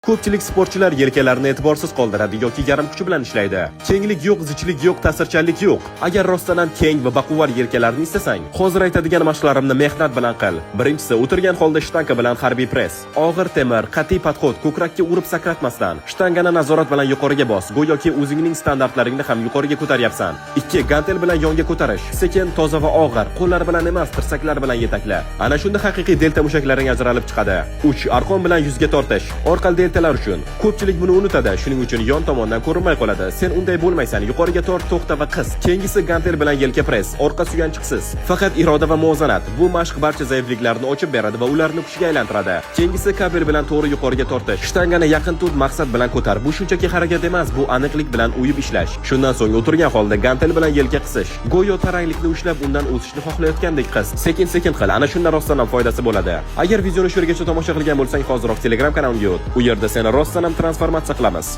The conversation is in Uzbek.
Ko'pchilik sportchilar yelkalarini e'tiborsiz qoldiradi yoki yarim kuchi bilan ishlaydi. Kenglik yo'q, zichlik yo'q, ta'sirchanlik yo'q. Agar rostdan ham keng va baquvvat yelkalarni istasang, hozir aytadigan mashqlarimni mehnat bilan qil. Birinchisi, o'tirgan holda shtanga bilan harbiy press. Og'ir temir, qat'iy подход, ko'krakka urib sakratmasdan, shtangani nazorat bilan yuqoriga bos, go'yoki o'zingning standartlaringni ham yuqoriga ko'taryapsan. 2. Gantel bilan yonga ko'tarish. Sekin, toza va og'ir, qo'llar bilan emas, tirsaklar bilan yetakla. Ana shunda haqiqiy delta mushaklaring ajralib chiqadi. 3. Arqon bilan yuzga tortish. Orqa deltalar uchun. Ko'pchilik buni unutadi, shuning uchun yon tomondan ko'rinmay qoladi. Sen unday bo'lmaysan. Yuqoriga tort, to'xta va qis. Keyingisi gantel bilan yelka press, orqa suyanchiqsiz. Faqat iroda va muvozanat. Bu mashq barcha zaifliklarni ochib beradi va ularni kuchga aylantiradi. Keyingisi kabel bilan to'g'ri yuqoriga tortish. Shtangani yaqin tut, maqsad bilan ko'tar. Bu shunchaki harakat emas, bu aniqlik bilan uyib ishlash. Shundan so'ng o'tirgan holda gantel bilan yelka qisish. Go'yo taranglikni ushlab, undan o'sishni xohlayotgandek qis. Sekin-sekin qil. Ana shunda rostdan ham foydasi bo'ladi. Agar videoni shu yergacha tomosha qilgan bo'lsang, hoziroq Telegram kanalimga o't. U yerda seni rostdan ham transformatsiya qilamiz.